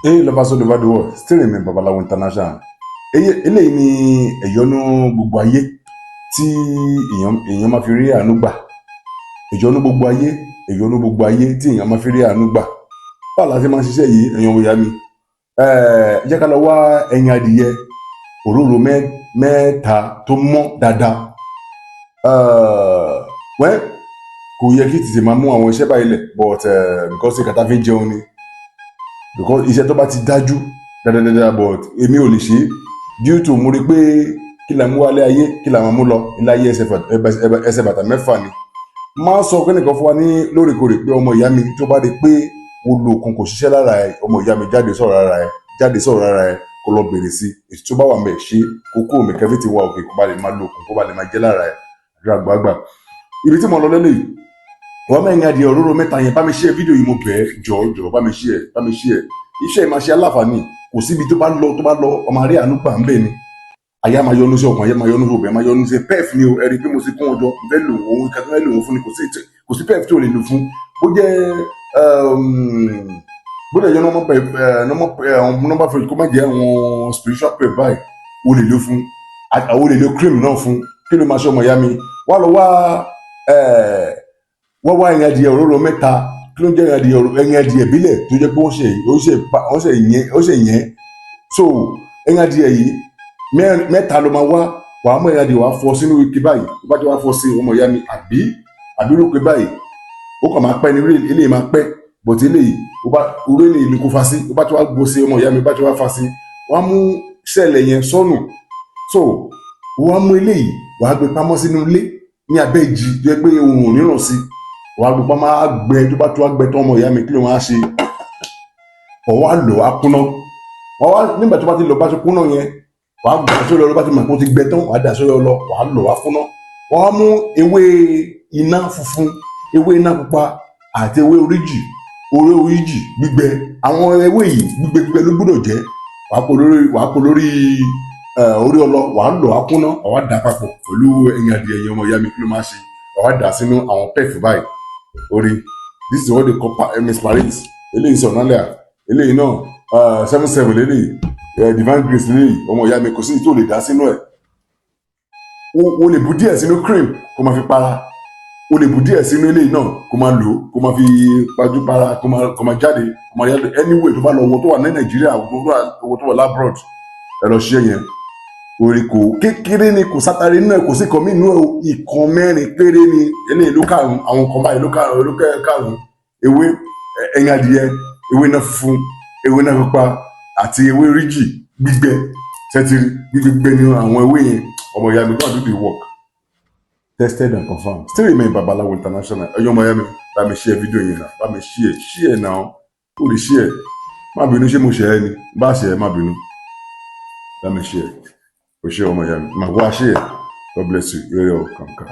Hey lovers all over the world, still remain Babalawo International. Eléyìí ni ẹ̀yọ́nú gbogbo ayé tí èèyàn máa fi rí àánú gbà. Ẹ̀yọ́nú gbogbo ayé, ẹ̀yọ́nú gbogbo ayé tí èèyàn máa fi rí àánú gbà. Báwo la ṣe máa ń ṣiṣẹ́ yìí, ẹ̀yin ọmọ ìyá mi? Jẹ́ ká lọ wá ẹyin adìyẹ òróró mẹ́ta tó mọ́ dáadáa. Well, kò yẹ kí tètè máa mú àwọn iṣẹ́ báyìí lẹ̀, but because nǹkan tá fi ń jẹun ni, because iṣẹ́ tó bá ti dájú dáadáa, but èmi ò lè ṣe é due to mo rí pé kí la mú wálé ayé, kí la máa mú lọ ilé ayé, ẹsẹ̀ bàtà mẹ́fà ni. Máa sọ pé nìkan fún wa ní lóòrèkóòrè pé, ọmọ ìyá mi, tó bá rí pé o lo òkun kò ṣiṣẹ́ lára ẹ, ọmọ ìyá mi, jáde sọ̀rọ̀ ara ẹ, jáde sọ̀rọ̀ ara ẹ, kó lọ bèrè sí ètò tó bá wà mẹ́ ṣe kókó mi kẹfí ti wà òkè, kó bá lè máa lo òkun, kó bá lè máa jẹ́ lára ẹ. Àdúrà gbàgbà. Ibi tí mo lọ lélẹ́yìí, wọ́n mẹ́rin adìẹ òróró mẹ́ta yẹn, bá mi share fídíò yìí, mo bẹ̀ ẹ́, jọ̀ọ́ jọ̀ọ́, bá mi share, bá mi share. Iṣẹ́ yìí máa ṣe aláǹfààní. Kò síbi tó bá lọ, tó bá lọ, ọmọ àrí àánú gbà ń bẹ̀ ni. Àyà máa yọnu sí ọkàn, àyà máa yọnu sí obìnrin, máa yọnu sí pef ni o. Ẹ rí i pé mo ti kún ọjọ́ fẹ́ lò òun ìka tó fẹ́ lò òun fún ni. Kò sí pef tí o lè lò fún, bó jẹ́ bó dẹ̀ jẹ́ normal pef, normal pef, kó má jẹ́ àwọn spiritual pef báyìí, o lè lò fún. Àwọn o lè lo cream náà fún. Kí ló máa ṣe, ọmọ ìyá mi? Wá lọ wá wọ́n wá ẹyin adìyẹ òróró mẹ́ta. Kí ló ń jẹ́ ẹyin adìyẹ? Ẹyin adìyẹ ìbílẹ̀ tó jẹ́ pé wọ́n ṣe yẹn. So ẹyin adìyẹ yìí mẹ́ta ló máa wá. Wàá mú ẹyin adìyẹ, wàá fọ sínú ike báyìí. Tó bá ti wá fọ sí, ọmọ ìyá mi, àbí irú báyìí, ó kàn máa pẹ́ ni. Eléyìí máa pẹ́, but eléyìí ó bá irú eléyìí ni kò fa sí. Ó bá ti wá gbó sí, ọmọ ìyá mi, bá ti wá fa sí, wàá mú sẹ́ẹ̀lẹ̀ yẹn sọ́nù. So wàá mú eléyìí, wàá gbé pamọ́ sínú ilé ní abẹ́ ìjì tó yẹ pé òun ò ní ràn sí. Wàá gbé pamọ́, á gbẹ. Tó bá tó wá gbẹ tán, ọmọ ìyá mi, kí ló máa ṣe? Ọwọ́ á lò á kúná. Wàá wá nígbà tó bá ti lọ, bá ti kúná yẹn, wàá gbà sórí ọlọ. Bá ti mọ̀ pé ó ti gbẹ tán, wàá dà sórí ọlọ, wàá lò wá kúná. Wàá mú ewé iná funfun, ewé iná pupa àti ewé oríjì, orí oríjì gbígbẹ. Àwọn ewé yìí, gbígbẹ gbígbẹ ló gbọ́dọ̀ jẹ́. Wàá kó lórí orí ọlọ, wàá lò á kúná, wàá dà papọ̀ pẹ̀lú ẹyin adìyẹ yẹn. Ọmọ ìyá mi, kí ló máa ṣe? Wàá dà sínú àwọn pef báyìí orí. This is what they call miss Paris. Eléyìí sọ̀nà lẹ́à, eléyìí náà seven seven eléyìí, divine grace eléyìí. Ọmọ ìyá mi, kò sí tó lè dá sínú ẹ̀. O lè bu díẹ̀ sínú cream kó máa fi para. O lè bu díẹ̀ sínú eléyìí náà, kó máa lò ó, kó máa fi pajú para, kó máa jáde, kó máa jáde. Anyway, tó bá lọ, owó tó wà ní Nàìjíríà, owó tó wà l'abroad, ẹ lọ ṣiṣẹ́ yẹn. Orí kò kékeré ni, kò sátari inú ẹ, kò sí kan mí inú ẹ. Ìkan mẹ́rin péré ni. Eléyìí ló karùn, àwọn kan báyìí ló karùn, ló karùn. Ewé ẹyin adìyẹ, ewé náà funfun, ewé náà pupa àti ewé ríjì gbígbẹ sẹtiri, gbígbẹ gbígbẹ ní àwọn ewé yẹn. Ọmọ ìyá mi, go and do the work. Tested and confirmed. Still remain Babalawo International. Ẹyọ ọmọ ìyá mi, bá mi share fídíò yẹn náà, bá mi share, share náà. Ó lè share. Má bínú, ṣé mo ṣe ẹ ni? Bá ṣe ẹ, má bínú. Bá mi share. O ṣe, ọmọ ìyá mi, màá wá share. God bless you. Yẹ́rẹ́ o kàǹkà.